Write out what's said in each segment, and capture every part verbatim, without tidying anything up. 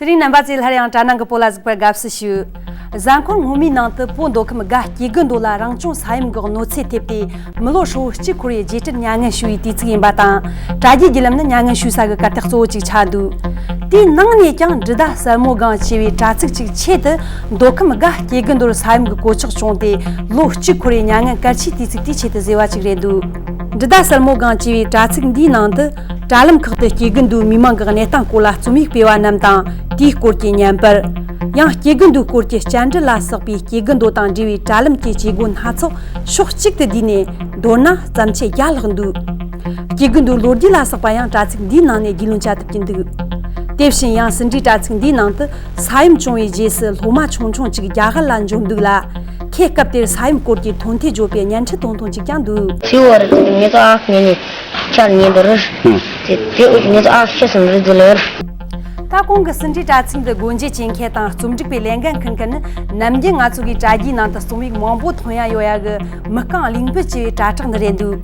དེ་རིང་རྣམ་པ་ཚོས་སླར་ཡང་དྲ་ནང་གི་བོད་ལ་གཟིགས་པར་དགའ་བསུ་ཞུ། གཟའ་འཁོར་སྔོན་མའི་ནང་དུ་བོད་མདོ་ཁམས་དགའ་སྐྱེ་དགུ་མདོ་ལ་རང་སྐྱོང་ས་ཡོམ་གྱི་གནོད་འཚེ་ཐེབས་ཏེ། མི་ལོ་ཧྲིལ་བོ་གཅིག་འཁོར་བའི་རྗེས་དྲན་མྱ་ངན་ཞུ་བའི་དུས་ཚིགས་ཡིན་པ་དང་། དྲ་རྒྱའི་བརྒྱུད་ལམ་ནི་མྱ་ངན་ཞུ་ས་གི་གར་སྟེགས་གཙོ་བོ་གཅིག་ཆགས་འདུག་དེའི་ནང་ནས་ཀྱང་འབྲི་ཟླ་གསལ་མོ་སྒང་ཅེས་པའི་དྲ་ཚིགས་གཅིག་ཆེད་དུ། མདོ་ཁམས་དགའ་སྐྱེ་དགུ་མདོར་ས་ཡོམ་གྱི་གོད་ཆག་བྱུང་སྟེ། ལོ་གཅིག་འཁོར་བའི་མྱ་ངན་གལ་ཆེའི་དུས་ཚིགས་དེའི་ཆེད་དུ་བཟོས་པ་ཅིག་རེད་འདུག་འབྲི་ཟླ་གསལ་མོ་སྒང་ཅེས་པའི་དྲ་ཚིགས་འདིའི་ནང་དུ། དྲ་ལམ་ཁག་ཏུ་སྐྱེ་དགུ་མདོའི་མི་མང་གི་གནས་སྟངས་སྐོར་ལ་རྩོམ་ཡིག་སྤེལ་བ་རྣམས་དང་། དེའི་སྐོར་གྱི་བརྙན་པར། ཡང་སྐྱེ་དགུ་མདོའི་སྐོར་གྱི་བཅར་འདྲི་ལ་སོགས་པའི་སྐྱེ་དགུ་མདོ་དང་འབྲེལ་བའི་དྲ་ལམ་གྱི་བྱེད་སྒོ་སྣ་ཚོགས་ཕྱོགས་གཅིག་ཏུ་བསྡུས་ནས། མདོར་ན་བརྩམས་ཆོས་བརྒྱ་ལྷག་འདུག་སྐྱེ་དགུ་མདོའི་ལོ་རྒྱུས་ལ་སོགས་པ་ཡང་དྲ་ཚིགས་འདིའི་ནང་ནས་རྒྱུས་ལོན་བྱ་ཐུབ་ཀྱི་འདུག་དེ་བཞིན་ཡང་ཟིན་བྲིས་དྲ་ཚིགས་འདིའི་ནང་དུ། ས་ཡོམ་བྱུང་བའི་རྗེས་སུ་སློབ་མ་ཆུང་ཆུང་གཅིག་རྒྱ་གར་ལ་འབྱོར་འདུག་ལ། ཁོས་སྐབས་དེར་ས་ཡོམ་སྐོར་གྱི་མཐོང་ཐོས་བརྗོད་པའི་བརྙན་འཕྲིན་ཐུང་ཐུང་གཅིག་ཀྱང་འདུག་ཚེའུ་བར་ངེད་ཚོ་ཨ་ཁུ་ཉན་ནས་ཆར་ཉན་དུ་རུ། དེ་དེ་ངེད་ཚོ་ཨ་ཁུ་ཤི་སོང་རུ་དུ་ལེ་བར། ད་གོང་གི་ཟིན་བྲིས་དྲ་ཚིགས་འདི་སྒོ་འབྱེད་བྱེད་མཁན་དང་རྩོམ་སྒྲིག་པའི་ལས་འགན་འཁུར་མཁན་ནི། ནམ་རྒྱུན་ང་ཚོ་གི་དྲ་རྒྱའི་ནང་དུ་རྩོམ་ཡིག་མང་པོ་ཐོན་ཡ་ཡོད་ཡ་གི་མི་རྐང་གླིང་བུ་ཅེས་པའི་དྲ་གྲགས་འདི་རེད་འདུག་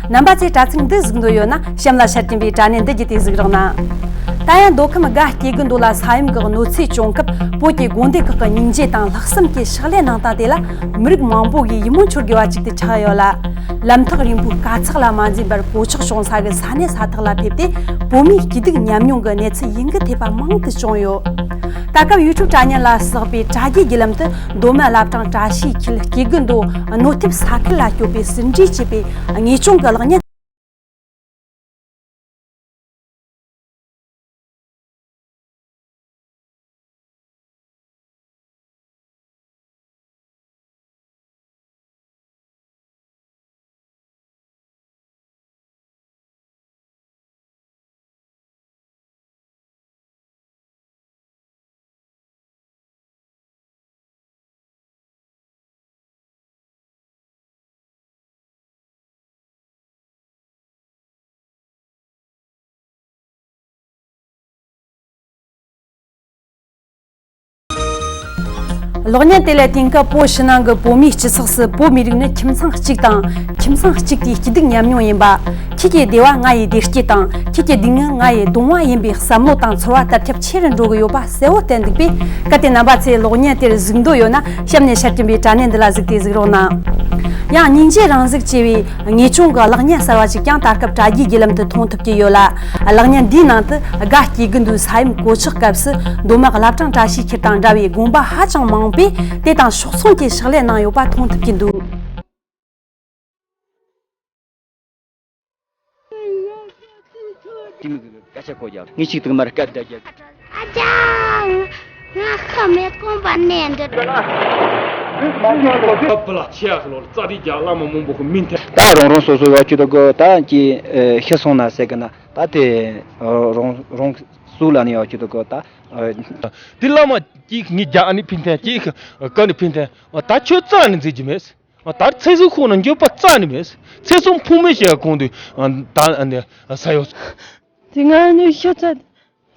རྣམ་པ་ཚོས་དྲ་ཚིགས་འདི་གཟིགས་འདོད་ཡོད་ན། གཤམ་ལ་ཤར་གྱིན་པའི་དྲ་བརྙན་འདི་བརྒྱུད་དེ་གཟིགས་རོགས་གནང་། ད་ཡང་མདོ་ཁམས་དགའ་སྐྱེ་དགུ་མདོ་ལ་ས་ཡོམ་གྱི་གནོད་འཚེ་བྱུང་སྐབས། བོད་ཀྱི་དགོན་སྡེ་ཁག་གི་སྙིང་རྗེ་དང་ལྷག་བསམ་གྱི་ཕྱག་ལས་གནང་སྟངས་དེ་ལ། མི་རིགས་མང་པོ་གིས་ཡིད་སྨོན་འཆོར་དགོས་པ་ཅིག་ཏུ་ཆགས་ཡོད་ལ། ལམ་ཐག་རིང་པོའི་དཀའ་ཚེགས་ལ་མ་འཛེམས་པར་གོད་ཆག་བྱུང་ས་གི་ས་གནས་ས་ཐག་ལ་ཕེབས་ཏེ། བོད་མིའི་སྐྱིད་སྡུག་ཉམས་མྱོང་གི་གནས་ཚུལ་ཡིད་འགུལ་ཐེབས་པ་མང་དུ་བྱུང་ཡོད། ད་སྐབས་ཡུ་ཊུབ་དྲ་བརྙན་ལ་བསགས་པའི་དྲ་རྒྱའི་བརྒྱུད་ལམ་དུ། མདོ་སྨད་བླ་བྲང་བཀྲ་ཤིས་འཁྱིལ་སྐྱེ་དགུ་མདོ་གནོད་ཐེབས་ས་ཁུལ་ལ་སྐྱོད་པའི་ཟིན་བྲིས་ཅེས་པའི་ངེས་སྐྱོན་གྱི་གློག་བརྙན། གློག་བརྙན་དེ་ལ་དེང་སྐབས་བོད་ཕྱི་ནང་གི་བོད་མིའི་སྤྱི་ཚོགས་སུ་བོད་མི་རིགས་ནི་ཁྱིམ་ཚང་གཅིག་དང་། ཁྱིམ་ཚང་གཅིག་དེའི་སྐྱིད་སྡུག་ཉམས་མྱོང་ཡིན་པ། ཁྱེད་ཀྱི་བདེ་བ་ང་ཡི་བདེ་སྐྱིད་དང་། ཁྱེད་ཀྱི་སྡུག་བསྔལ་ང་ཡི་གདུང་བ་ཡིན་པའི་བསམ་བློ་དང་ཚོར་བ་དར་ཁྱབ་ཆེ་རུ་འགྲོ་གི་ཡོད་པ་གསལ་བོ་བསྟན་འདུག་པས། གལ་ཏེ་རྣམ་པ་ཚོས་གློག་བརྙན་དེར་གཟིགས་འདོད་ཡོད་ན། གཤམ་ནས་ཤར་གྱིན་པའི་དྲ་བརྙན་འདི་ལ་གཟིགས་ཏེ་གཟིགས་རོགས་གནང་། ཡང་སྙིང་རྗེ་རང་གཟུགས་ཅེས་པའི་ངེས་སྐྱོན་གྱི་གློག་བརྙན་གསར་བ་ཞིག་ཀྱང་ད་སྐབས་དྲ་རྒྱའི་བརྒྱུད་ལམ་དུ་མཐོང་ཐུབ་ཀྱི་ཡོད་ལ། གློག་བརྙན་འདིའི་ནང་དུ་དགའ་སྐྱེ་དགུ་མདོའི་ས་ཡོམ་གོད་ཆག་སྐབས་སུ་མདོ་སྨད་བླ་བྲང་བཀྲ་ཤིས་འཁྱིལ་དང་འདྲ་བའི་དགོན་པ་ཧ་ཅང་མང་པོས་དེ་དང་ཕྱོགས་མཚུངས་ཀྱི་ཕྱག་ལས་གནང་ཡོད་པ་མཐོང་ཐུབ་ཀྱི་འདུག་དེ་མི་གི་སྐད་ཆ་གོ་རྒྱབ། ངས་ཅིག་དུ་མར་སྐད་བརྡ་རྒྱབ། ཨ་ཅང་། ང་ཁ་མེད་གོམ་པ་ནས་འདི། ཨ་བུ་ལ་ཆེ་ཡག་ལོ་རྩ་དེ་རྒྱ་བླ་མ་མང་པོ་གི་མིན་ཐལ། ད་རང་རང་སོ་སོ་ཡག་ཅི་དུ་གོ་ད་ཀྱི་ཤི་སོང་ན་ཟེར་གི་ན་ད་དེ་རང་རང་སུ་ལ་ནི་ཡག་ཅི་དུ་གོ་ད། དེ་བླ་མ་ཀྱིས་ངའི་རྒྱ་ཨ་ནི་ཕིན་ཐལ་ཀྱིས་ཀ་ནི་ཕིན་ཐལ། ད་ཁྱོད་རྩ་ནི་མཛད་ཀྱི་མེད། ད་ཚེ་སྲོག་ཁོ་ན་འགྱོད་པ་རྩ་ནི་མེད། ཚེ་སྲོག་ཕུང་མེད་ཞེས་གོང་དུ་ད་ས་ཡོད། དེ་ང་ནི་ཤ་ཚ།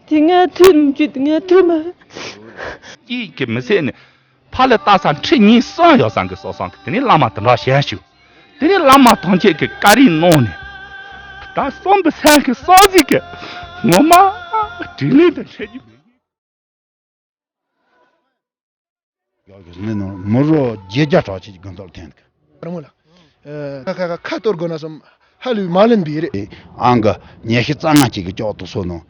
དེ་ང་ཐུན་གྱི་དེ་ང་ཐུན་མ། ཀྱིས་ཀྱི་མི་ཚེ་ནི་ཕ་ལ་ལྟ་ས་ཁྲི་གཉིས་གསུམ་ཡོད་སང་གི་སོ་སང་གི་དེ་ནས་བླ་མ་དེ་འདྲ་བྱས་ཞུ། དེ་ནས་བླ་མ་ཐམས་ཅད་ཀྱི་བཀའ་རིགས་གནང་ནས་ད་བསམ་པའི་སེམས་ཀྱི་བསམ་གཟིགས་ཀྱི་ངོ་མ་དྲིན་ལན་དུ་འཕྲད་རྒྱུ་མེད། ཡག་གི་ནི་ནོ་མི་རོ་བརྒྱད་བརྒྱ་གྲགས་ཅིག་དགུན་ཐོག་ཐེན་གི། ར་མོ་ལ། ཁ་ཁ་ཁ་ཁ་གཏོར་དགོས་ན་སོམ་ཧ་ལུས་མ་ལེན་པའི་རེད། ཨང་གི་ཉི་ཤུ་རྩ་ལྔ་ཅིག་གི་ལྕོག་ཏུ་སོ་ནོ།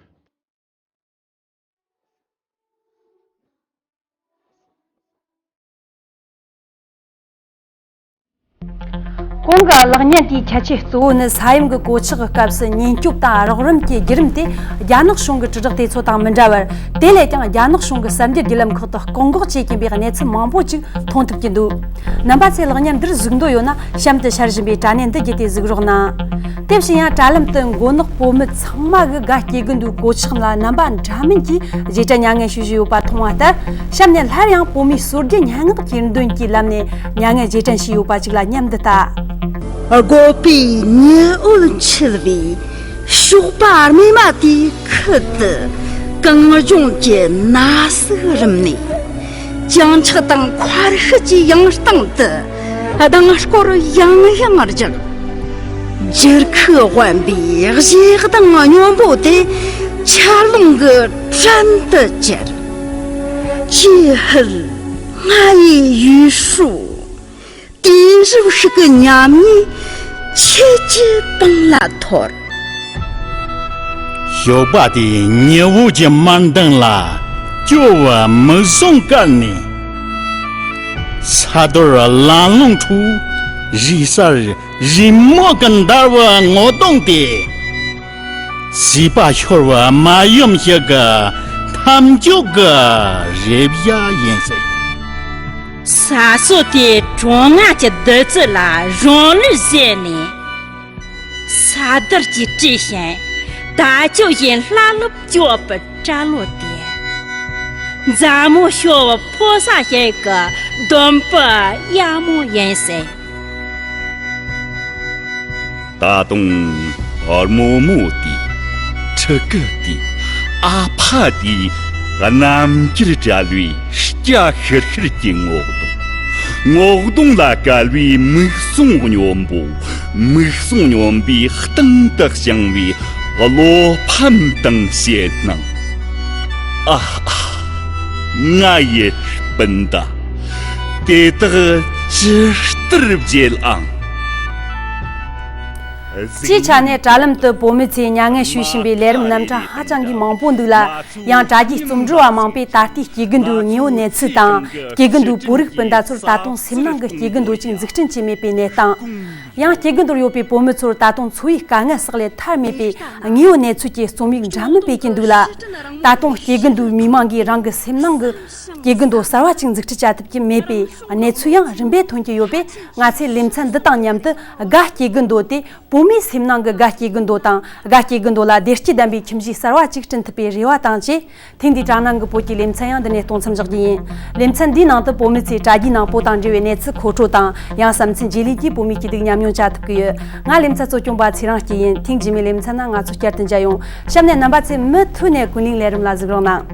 གོང་གི་གློག་བརྙན་དེའི་ཁྱད་ཆོས་གཙོ་བོ་ནི་ས་ཡོམ་གྱི་གོད་ཆག་གི་སྐབས་སུ་ཉེན་སྐྱོབ་དང་རོགས་རམ་གྱི་བརྒྱུད་རིམ་དེ་རྒྱ་ནག་གཞུང་གི་དྲིལ་བསྒྲགས་དེ་ཚོ་དང་མི་འདྲ་བར། དེ་ལས་ཀྱང་རྒྱ་ནག་གཞུང་གི་གསར་འགྱུར་བརྒྱུད་ལམ་ཁག་ཏུ་བཀག་འགོག་བྱེད་ཀྱིན་པའི་གནས་ཚུལ་མང་པོ་ཅིག་མཐོང་ཐུབ་ཀྱི་འདུག་རྣམ་པ་ཚོས་གློག་བརྙན་འདིར་གཟིགས་འདོད་ཡོད་ན། གཤམ་དུ་ཤར་བཞིན་པའི་དྲ་བརྙན་འདི་བརྒྱུད་དེ་གཟིགས་རོགས་གནང་། དེ་བཞིན་ཡང་དྲ་ལམ་དུ་མགོ་ནག་བོད་མི་ཚང་མ་གི་དགའ་སྐྱེ་དགུ་མདོའི་གོད་ཆག་ལ་རྣམ་པ་འདྲ་མིན་གྱིས་རྗེས་དྲན་མྱ་ངན་ཞུ་བཞིན་ཡོད་པ་མཐོང་བ་ལྟར། གཤམ་ནས་སླར་ཡང་བོད་མིའི་སྲོལ་རྒྱུན་སྙན་ངག་གི་འདོན་གྱི་ལམ་ནས་མྱ་ངན་རྗེས་དྲན་ཞུས་ཡོད་པ་ཅིག་ལ་མཉམ་དུ་ལྟ། དགོད་པའི་ཉི་འོད་འཁྱིལ་བའི་ཞོགས་པ་རྨས་མ་དེའི་ཁུལ་དུ་གངས་ལྗོངས་ཀྱི་ན་ཟུག་རིམ་ནས། བྱང་ཆུབ་དང་མཁར་ཤུལ་གྱི་ཡང་སྟེང་དུ་ལྡིང་སྐོར་ཡང་ཡང་བརྒྱབ། འགྱུར་ཁུག་དབེན་པའི་གཞས་གདངས་སྙན་པོ་དེ་ཆར་རླུང་གི་བྲན་དུ་གྱུར། ཀྱེ་ཧུད། ང་ཡི་ཡུས་ཧྲུའུ། དུས་རབས་ཤིག་གི་ཉམས་ཉེས་ཁྱེད་ཀྱི་པང་ལ་འཐོར། ཞོགས་པ་དེའི་ཉི་འོད་ཀྱི་དམར་མདངས་ལ་སྐྱོ་བའི་མིག་ཟུང་བཀལ་ནས། ས་རྡོར་ལང་ལོང་ཁྲོད་རིག་གསར་རི་མོ་གི་འདར་བའི་ངོ་གདོང་དེ། བྱིས་པ་ཤོར་བའི་མ་ཡུམ་ཞིག་གི་ཐབས་མཆོག་གི་རེ་བ་ཡིན་ཟེར། ས་སྲོད་དེའི་གྲང་ངར་གྱི་བདུད་རྩི་ལ་རང་ལུས་བཟོས་ནས། ས་རྡུལ་གྱིས་བྲིས་ཤིང་དལ་འབྱོར་གྱི་ལྷ་ལུག་སྐྱོབ་པའི་སྐྲ་ལོ་དེ། མཛའ་མོ་ཤོར་བའི་ཕོ་གསར་ཞིག་གི་སྡོང་པོའི་གཡབ་མོ་ཡིན་ཟེར། ད་དུང་རྨོ་མོ་དེ། ཕྲུ་གུ་དེ། ཨ་ཕ་དེ། རྣམ་འགྱུར་བྲལ་བའི་སྐྱ་ཤིར་ཤིར་གྱི་ངོ་གདོང་། ངོ་གདོང་ལ་བཀལ་བའི་མིག་ཟུང་སྙོམས་པོ། མིག་ཟུང་སྙོམས་པའི་སྟེང་དུ་བཞེངས་པའི་བློ་ཕམ་དང་ཞེད་སྣང་། ཨ་ཨ། ང་ཡི་སྤུན་ཟླ། དེ་དག་ཇི་ལྟར་བརྗེད་ཨང་། སྤྱིའི་ཆ་ནས་དྲ་ལམ་དུ་བོད་མི་ཚོས་མྱ་ངན་ཞུ་བཞིན་པའི་ལས་རིམ་རྣམ་གྲངས་ཧ་ཅང་གི་མང་པོ་འདུག་ལ། ཡང་དྲ་རྒྱའི་རྩོམ་འབྲི་བ་མང་པོས་ད་ལྟའི་སྐྱེ་རྒུ་མདོའི་དངོས་པོའི་གནས་ཚུལ་དང་། སྐྱེ་རྒུ་མདོའི་བོད་རིགས་སྤུན་ཟླ་ཚོར་ད་དུང་སེམས་ནང་གི་སྐྱེ་རྒུ་མདོ་ཅིག་འཛུགས་སྐྲུན་བྱས་མེད་པའི་གནས་སྟངས། ཡང་སྐྱེ་རྒུ་མདོར་ཡོད་པའི་བོད་མི་ཚོར་ད་དུང་འཚོ་བའི་དཀའ་ངལ་བསགས་ལས་ཐར་མེད་པའི་དངོས་པོའི་གནས་ཚུལ་གྱི་རྩོམ་ཡིག་འདྲ་མིན་སྤེལ་གྱིན་འདུག་ལ། ད་དུང་སྐྱེ་རྒུ་མདོའི་མི་མང་གིས་རང་གི་སེམས་ནང་གི་སྐྱེ་རྒུ་མདོ་གསར་བ་ཅིག་འཛུགས་སྐྲུན་བྱ་ཐུབ་ཀྱི་མེད་པའི་གནས་ཚུལ་ཡང་རིམ་པས་ཐོན་གྱི་ཡོད་པས། ང་ཚོས་ལེ་ཚན་འདི་དང་མཉམ་དུ་དགའ་སྐྱེ་རྒུ་མདོ་དེ། བོད་མིའི་སེམས་ནང་གི་དགའ་སྐྱེ་རྒུ་མདོ་དང་། དགའ་སྐྱེ་རྒུ་མདོ་ལ་བདེ་སྐྱིད་ལྡན་པའི་ཁྱིམ་གཞིས་གསར་བ་ཅིག་བསྐྲུན་ཐུབ་པའི་རེ་བ་དང་བཅས། ཐེངས་འདིའི་དྲ་སྣང་གི་བོད་ཀྱི་ལེ་ཚན་ཡང་འདི་ནས་གཏོང་མཚམས་འཇོག་རྒྱུ་ཡིན། ལེ་ཚན་འདིའི་ནང་དུ་བོད་མི་ཚོས་དྲ་རྒྱའི་ནང་བོད་དང་འབྲེལ་བའི་གནས་ཚུལ་མཁོ་སྤྲོད་དང་། ཡང་བསམ་ཚུལ་བརྗེ་ལེན་གྱིས་བོད་མིའི་སྐྱིད་སྡུག་ཉམས་མྱོང་བྱ་ཐུབ་ཀྱི་ཡོད། ང་ལེ་ཚན་གཙོ་སྐྱོང་པ་ཚེ་རིང་སྐྱིད་ཡིན། ཐེངས་རྗེས་མའི་ལེ་ཚན་ན་ང་ཚོ་བསྐྱར་དུ་མཇལ་ཡོང་། གཤམ་ནས་རྣམ་པ་ཚོས་མུ་མཐུད་ནས་ཀུན་གླེང་ལས་རིམ་ལ་གཟིགས་རོགས་གནང་།